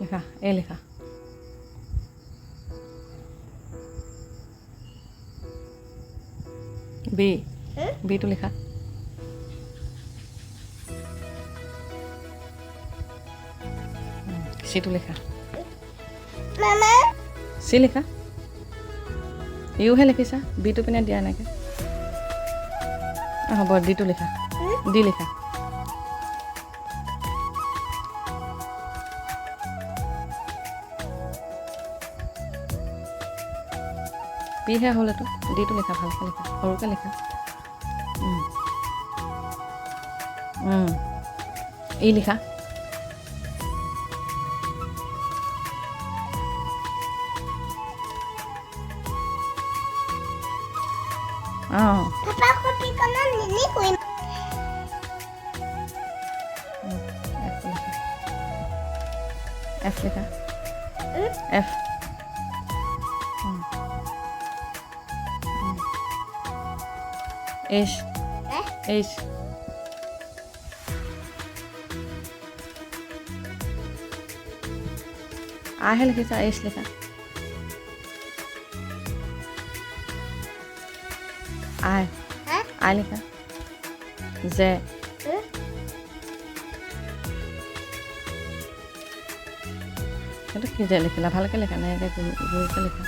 লিখা, এ লিখা। বি, বিটো লিখা। চিটো লিখা। মামা। চি লিখা। ইউহে লিখিছা, বিটো পিনে দিয়া এনেকৈ। হ'ব, ডিটো লিখা, ডি লিখা। পিহে হ'ল এইটো, ডিটো লিখা, ভালকৈ লিখা, সৰুকৈ লিখা। ই লিখা। অঁ। পাপা, কপিখনত নিলিখোঁ। এফ লিখা, এফ লিখা। এফ। এইচ। এইচ। আইহে লিখিছা, এইচ লিখা। আই। আই লিখা। জে। সেইটো কি জে লিখিলা? ভালকৈ লিখা, এনেকৈ গোলকৈ লিখা।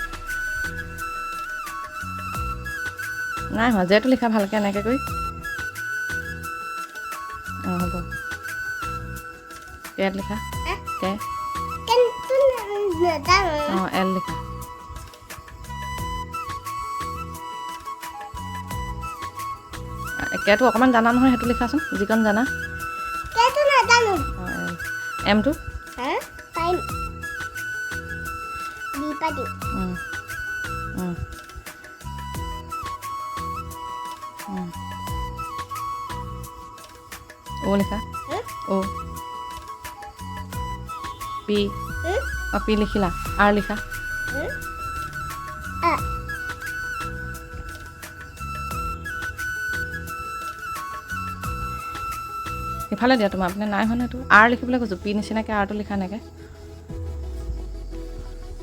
নাই হোৱা। জেটো লিখা ভালকৈ এনেকৈ কৰি। অঁ, হ'ব। কেত লিখা, কে। কেনটো নাজানো। অঁ, এল লিখা। কেটো অকণমান জানা নহয়, সেইটো লিখাচোন, যিকণ জানা। কেটো নাজানো। অঁ, এল। এমটো? পাৰিম, বি পাতিম। অ' লিখা। অ', পি। অঁ, পি লিখিলা। আৰ লিখা। আ। সিফালে দিয়া তোমাৰ পিনে নাই হোৱা নহয় এইটো। আৰ লিখিবলৈ কৈছোঁ। পি নিচিনাকৈ আৰটো লিখা এনেকৈ।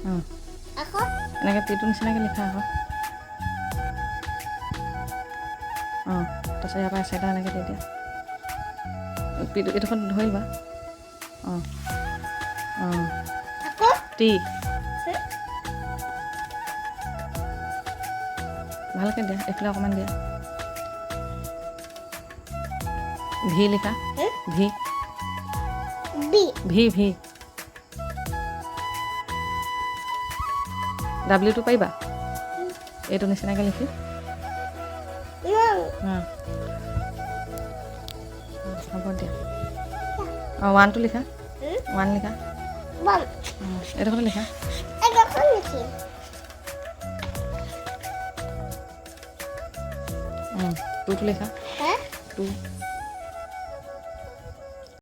অঁ। আকৌ। এনেকৈ পিটো নিচিনাকৈ লিখা আকৌ। অঁ, তাৰপিছত ইয়াৰ পৰা এচেটা এনেকৈ দি দিয়া। পিটো এইডোখৰত ধৰি লোৱা। অঁ অঁ। আকৌ। টি। ভালকৈ দিয়া, এইফালে অকণমান দিয়া। ভি লিখা। ভি। বি। V, V. ডাব্লিউটো পাৰিবা এইটো নিচিনাকৈ লিখি? ন। হ'ব দিয়া। অঁ, ওৱানটো লিখা। ওৱান লিখা। ওৱান। এইডোখৰতে লিখা। এইডোখৰ লিখিম। টুটো লিখা। হা? টু।